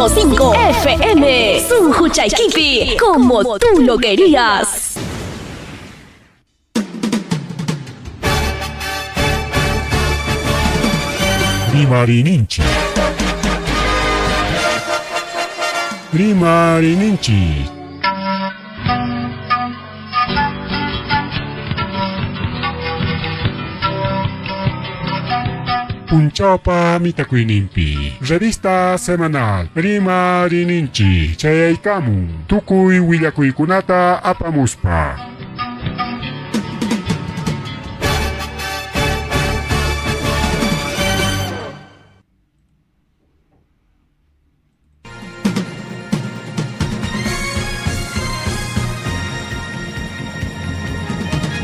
106.5 FM. Sunquchaykipi, como tú lo querías. Rimarininchik. Rimarininchik. Punchawpa mitakuyninpi. Revista semanal Rimarininchik chayaykamun tukuy willakuykunata apamuspa.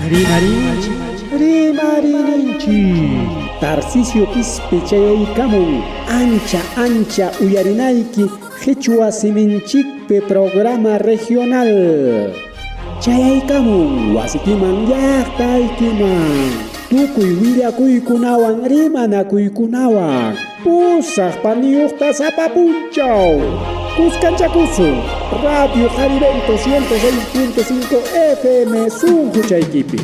Rimarinchik, rimarininchik. Tarcisio Quispe chayaykamun ancha ancha uyarinayki Qichwa siminchikpi programa regional. Chayaykamun wasikiman llaqtaykiman. Tukuy willakuykunawan rimanakuykunawan. Pusaq paniyuqta sapa punchaw. Kuskanchakusun Radio Jarivento 106.5 FM sunquchaykipi.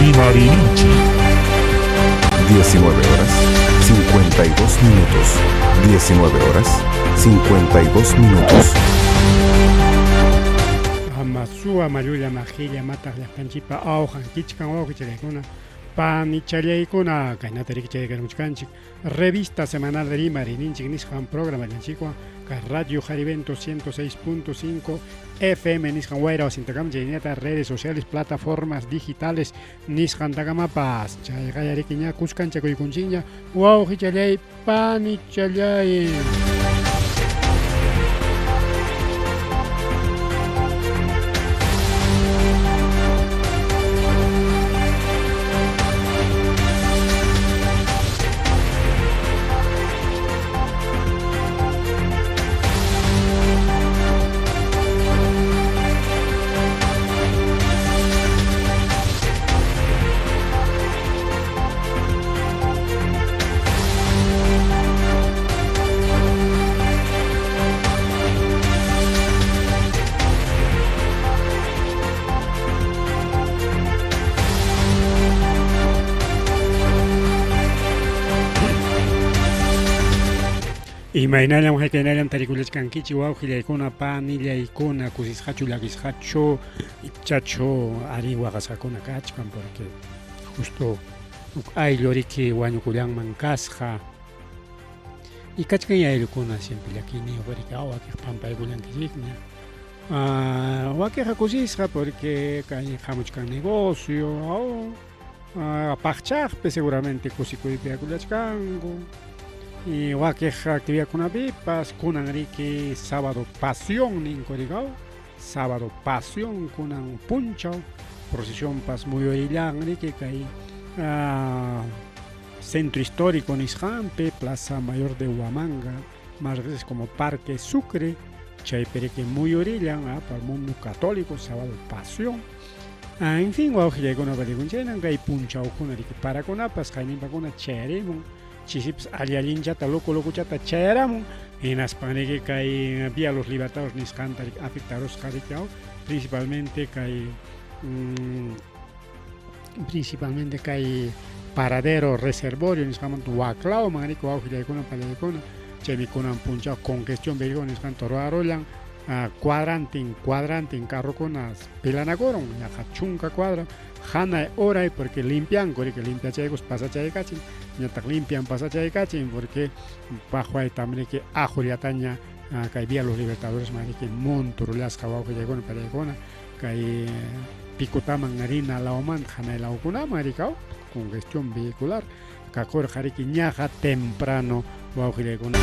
Rimarininchik. 19 horas 52 minutos. 19 horas 52 minutos. Amasua mayulla majilla mataq llaqtanchikpa awqan kichkan wawqichallaykuna panichallaykuna kaynata riki chayaykamuchkanchik revista semanal Rimarininchik nisqan programallanchikwan kay Radio Jarivento 106.5 FM nisqan wayra wasintakama chaynata redes sociales plataformas digitales nisqantakamapas chayqa riki ña kuskanchakuykunchikña wawqichallay panichallay. Imaynallam haykaynallam tarikullachkankichik wawqillaykuna panillaykuna kusisqachu llakisqachu ichachu ari waqasqakuna kachkan porque justo huk ayllu riki wañukullanman kasqa y kachkan ayllukuna siempre llakiyniyuq riki wakiq pampaykullankichikña wakiqa kusisqa porque kay hamuchkan negocio paqchaqpi seguramente kusikuypi akullachkanku y wakiq actividadkunapipas kunan riki sábado pasión ninku rikaw sábado pasión kunan punchaw procesionpas muyurillan riki kay centro histórico nisqanpi Plaza Mayor de Huamanga más veces como Parque Sucre chaypi riki muyurillan para el mundo católico sábado pasión. En fin wawqillaykuna parikunchaynan kay punchawkuna riki parakunapas qayninpakuna chayarimun chisipas alli allinchata loco locochata chayaramun hinaspan riki kay Vía Los Libertadores nisqanta afectarusqa riki principalmente kay principalmente kay paradero reservorio nisqamanta waklawman riki wawqillaykuna pallaykuna chaymi kunan punchaw congestión vehicular nisqanta ruwarullan cuadrantin cuadrantin carrokuna pilanakurun yaqa chunka cuadra hanay horay porque limpianku riki limpiachaykus pasachaykachin ñataq limpian pasachaykachin porque paqwaytam riki aqullataña kay Vía Los Libertadores riki monturullasqa wawqillaykuna pallaykuna kay Picutaman rina lawmanta hanay lawkunaman rikaw congestión vehicular kakurqa riki ñaqa temprano wawqillaykuna.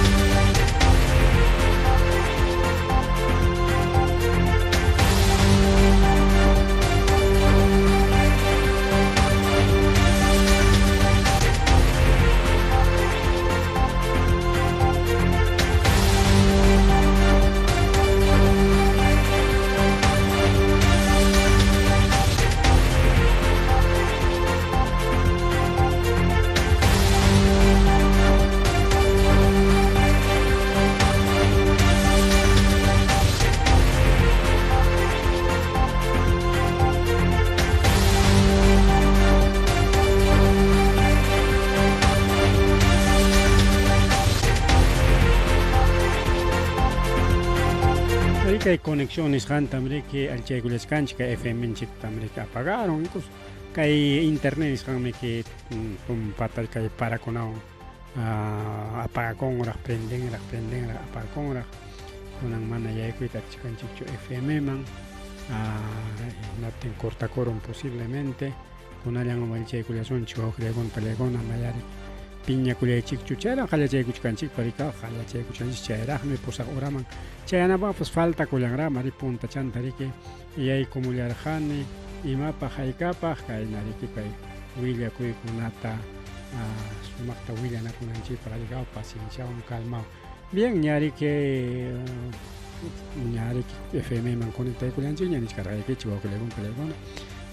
Kay conexión nisqantam riki alchaykullachkanchik kay FM-nchiktam riki apagaron incluso kay internet nisqanmi ki tumpata kay parakunawan apagakunraq prendenraq prendenraq apagakunraq kunan mana yaykuyta atichkanchikchu FM-man hinaptin cortakurun posiblemente kunallan umallchaykullasunchik wawqillaykuna pallaykuna mayari piñakullaychikchu chayraq qallachaykuchkanchikpa rika qallachaykuchkanchik chayraqmi pusaq uraman chayanapaqpas faltakullanraqmi ari puntachanta riki yaykumullarqani imapaq haykapaq kayna riki kay willakuykunata sumaqta willanakunanchikpaq rika pacienciawan calmawan bien ña riki ña riki FM man conectaykullanchikña nichkarqaykichik wawqillaykuna pallaykuna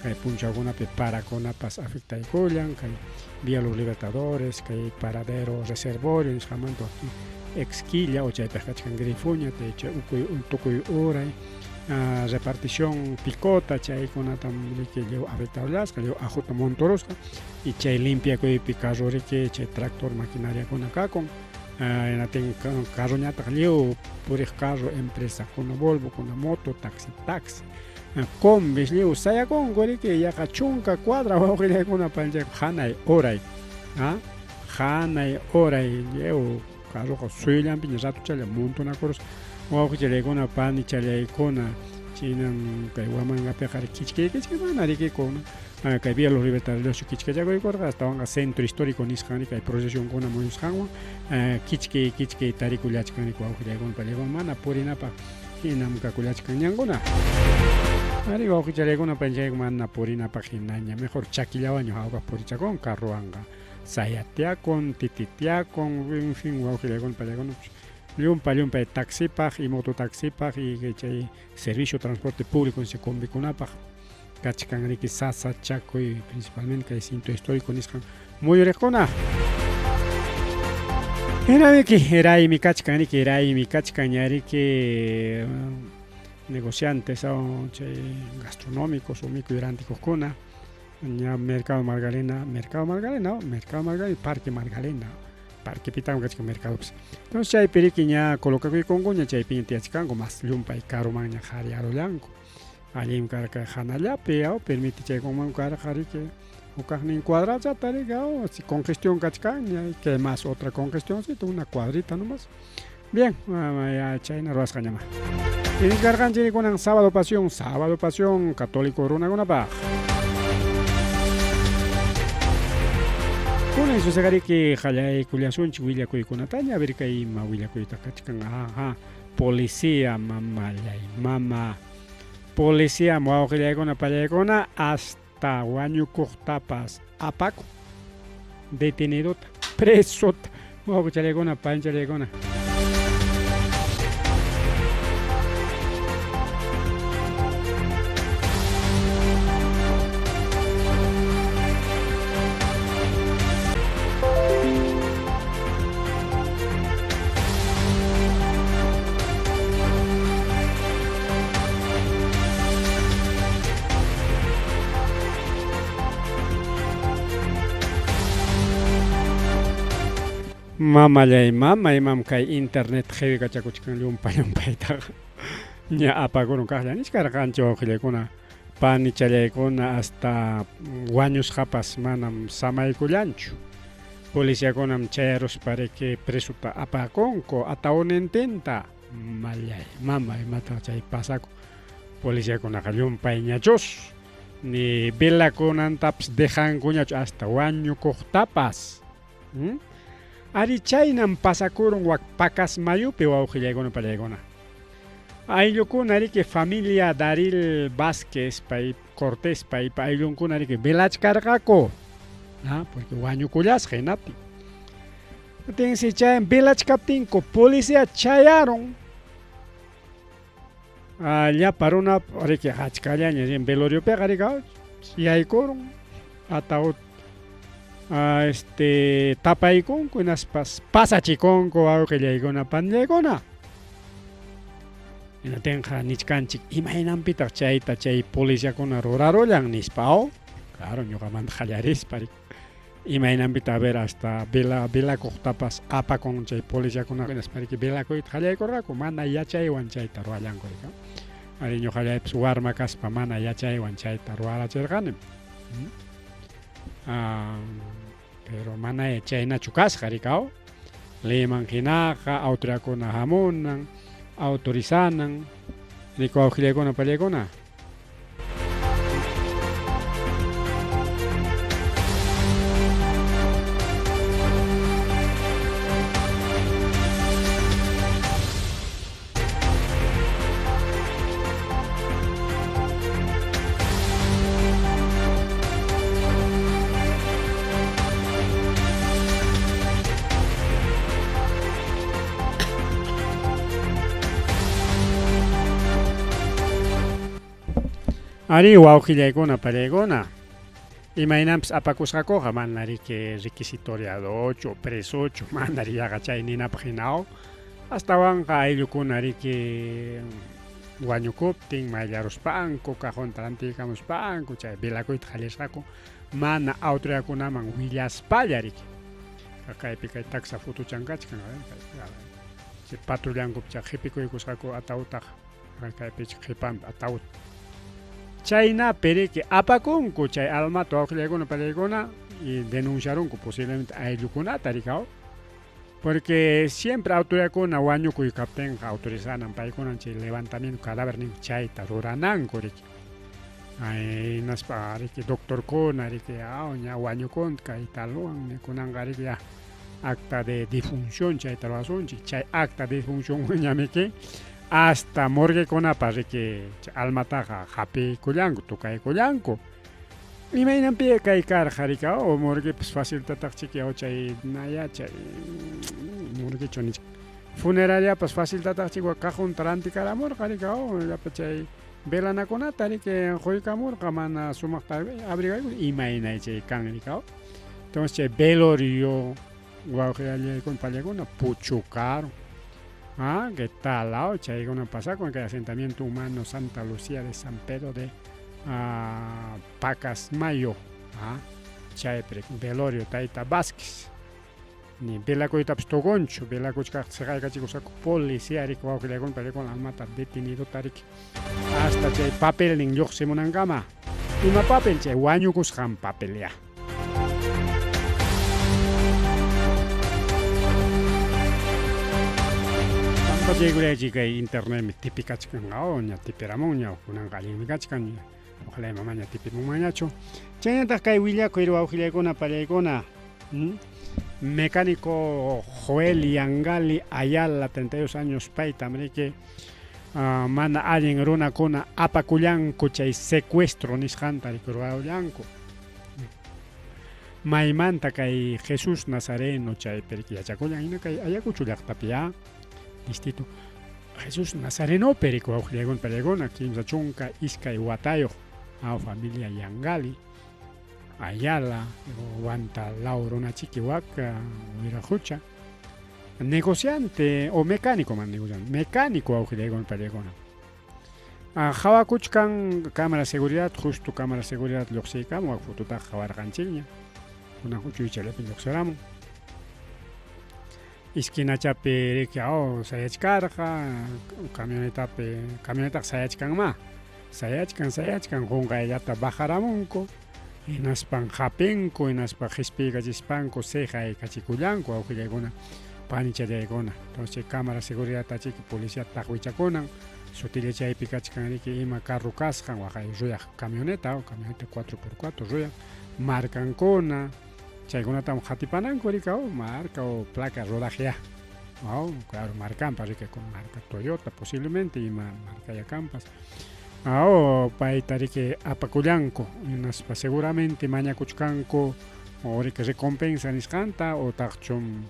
kay punchawkunapi parakunapas afectaykullan kay Vía Los Libertadores kay paradero reservorio nisqamanta exquilla o chaypaq kachkan grifoña chay ukuy tukuy uray repartición picota chaykunatam riki lliw afectadollasqa lliw ajuta montorusqa y chay limpiakuypi carro riki chay tractor maquinariakuna kakun hinatin carroñataq lliw puriq carro empresakuna Volvokuna moto taxi taxi combis lliw sayakunku riki yaqa chunka cuadra wawqillaykuna panchayku hanay uray hanay uray lliw carroqa suyullanpiña ratuchalla montonakurusqa wawqichallaykuna panichallaykuna chaynan kay Huamangapiqa kichkay kichkay mana riki kuna kay Vía Los Libertadores kichkachakuykurqa astawanqa centro histórico nisqan kay procesionkuna muyusqanwan kichkay kichkay tarikullachkan riki wawqillaykuna pallaykuna mana purinapaq hinam kakullachkan ñankuna. Ari wawqichallaykuna panchayku mana purinapaq hinaña mejor chakillawanña hawka purichakun carrowanqa sayatiakun tititiakun en fin wawqillaykuna pallaykuna llumpa llumpay taxipaq y mototaxipaq y chay servicio transporte público nisqa combikunapaq kachkan riki sasachakuy principalmente kay centro histórico nisqan muyuriqkuna. Hinamiki raymi kachkan riki raymi kachkan ña riki negociantes o chay gastronómicos o mikuy rantikuqkuna ña Mercado Magdalena, Mercado Magdalena, Mercado Magdalena, Parque Magdalena parquepitaqmi kachkan mercadopas. Entonces chaypi riki ña colocakuykunkuña chaypiña tiyachkanku mas llumpay karumanña qhariyarullanku. Allin karqa hanallapi aw permitichaykunman karqa riki hukaqnin cuadrachata riki aw si congestión kachkanña que más otra congestioncita una cuadrita nomás. Bien, ya chayna ruwasqañama. Karqanchik kunan sábado pasión, sábado pasión católico runakunapaq. Kunan susegariki qallaykullasunchik willakuykunataña, a ver kay ima willakuyta kachkan. Ajá, policía mamallay, mama. Policía wawqillaykuna pallaykuna hasta wañukuqtapas apakun detenidota, presota wawqichallaykuna panchallaykuna. Mamallay mama imam kay internet qhiwikachakuchkan llumpa llumpaytaqa ña apakurun kaqlla nichkarqanchik wawqillaykuna panichallaykuna hasta wañusqapas manam samaykullanchu policiakunam chayaruspa riki presuta apakunku ataúdnintinta mallay mama imataq chay pasakun policiakunaqa llumpayñachus ni velakunantapas dejankuñachu hasta wañukuqtapas. Ari chaynam pasakurun wak Pacasmayupi wawqillaykuna pallaykuna. Ayllukuna riki familia Daril Vázquez pay Cortés paypa ayllunkuna riki velachkarqaku. Porque wañukullasqa hinaptin. Tinsi chay velachkaptinku policía chayarun. Llapa runa riki achkallaña veloriopiqa riki yaykurun ataúd tapaykunku hinaspas pasachikunku wawqillaykuna panillaykuna. Hinatinqa nichkanchik imaynanpitaq chayta chay policiakuna rurarullan nispa aw. Claro, ñuqamanta qallarispa riki. Imaynanpitaq a ver hasta vela velakuqtapas apakun chay policiakunaqa hinaspa riki velakuyta qallaykurqaku mana yachaywan chayta ruwallanku riki. Ari ñuqallaypas warma kaspa mana yachaywan chayta ruwarachirqanim. Ah, pero mana chaynachu kasqa rikaw. Leyman hinaqa autoridadkuna hamunan, autorizanan, rikuwawqillaykuna pallaykuna. Arí, wawqillaykuna, pallaykuna, imaynanpis apakusqakuqa mana riki requisitoriadochu, presochu, mana yaqa chay ninapaq hinaw. Astawanqa ayllukuna riki wañukuptin mayllaruspanku, cajonta rantiykamuspanku chay velakuyta qallasqaku mana autoridadkunaman willaspalla riki. Kaypi kay taksa fotuchan kachkan, chay patrullankupi chay qhipikuykusqaku ataudtaqa. Kaypi qhipanpi ataúd. Chaynapi riki apakunku chay almata wawqillaykuna pallaykuna y denunciarunku posiblemente ayllukunata rikaw. Porque siempre autoridadkuna wañukuy kaptinqa autorizanan paykunan chay levantamiento cadáver nin chayta rurananku riki. Hinaspa riki doctorkuna riki aw ña wañukunta kay talwan kunanqa riki ya acta de difunción chayta ruwasunchik chay acta de difunción ñamiki hasta morguekunapa riki almataqa hapiykullanku tukaykullanku imaynanpi kay karqa riki o morguepas faciltataq chiki o chay naya chay morguechu nich funerariapas faciltataq chik cajonta rantikaramurqa riki o llapa chay velanakunata riki quykamurqa mana sumaqta abrigayku imaynay chay kan riki o entonces chay velorio wawqillaykuna pallakuna puchukaron. Ah, ¿qué tal? Ah, chaykuna pasakun kay asentamiento humano Santa Lucía de San Pedro de Pacasmayo. Ah, chaypi velorio tayta Vázquez. Ni velakuytapas tukunchu, velakuchkaqta seqaykachikusqaku policía riki wawqillaykuna pallaykuna almata detenidota riki hasta chay papelnin lluqsimunankama. Ima papel chay wañukusqan papel ya. Pampachaykullaychik kay internetmi tipikachkan oh, ña tipiramunña kunanqa allinmi kachkan ojalá mamaña tipimunmanñachu. Chaynataq kay willakuy wawqillaykuna pallaykuna mecánico Joel Yangali Ayala 32 años paytam riki mana allin runakuna apakullanku chay secuestro nisqanta riki ruwallanku. Maymanta kay Jesús Nazareno chaypi riki yachakullan hina kay Ayacucho llaqtapi ya distrito Jesús Nazarenopi riki wawqillaykuna pallaykuna 32 watayuq aw familia Yangali Ayala Huanta law runachiki waka Wiraqucha negociante o mecánico man negociante mecánico wawqillaykuna pallaykuna Qhawakuchkan cámara de seguridad, justo cámara de seguridad lluqsiykamun, wak fototaqa qhawarqanchikña. Kunan huchuychallapi lluqsiramun. Esquinachapi riki oh, sayachkarqa, camionetapi, camionetaqa sayachkanmá. Sayachkan, sayachkan, qunqayllata bajaramunku, hinaspan hapinku, hinaspa qispiykachispanku siqaykachikullanku wawqillaykuna, panichallaykuna. Entonces cámara de seguridad chiki policía taqwichakunan. Sutilla chaypi kachkan riki ima carro kasqan waqay ruyaq camioneta o camioneta 4x4 ruyaq markankuna chaykunatam qatipananku riki o marca o placa rodaje ya o claro markanpas riki con marca Toyota posiblemente ima marcaya kanpas o payta riki apakullanku hinaspa seguramente mañakuchkanku o riki recompensa nisqanta otaqchum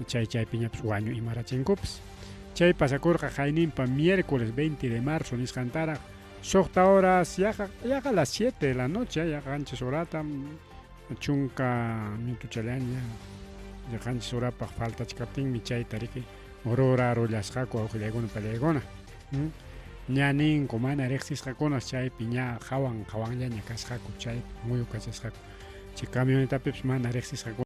chay chaypiñapas wañu imarachinkupas. Chay pasakurqa qayninpa miércoles 20 de marzo nisqantaraq suqta horas yaqa yaqa las 7 de la noche yaqa qanchis horata chunka minutochallaña qanchis horapaq faltachkaptinmi chayta riki rurarullasqaku wawqillaykuna pallaykuna. Ña ninku mana riqsisqakunas chaypi ña qawan qawanllaña kasqaku chaypi muyukachasqaku. Chay camionetapipas mana riqsisqakuna.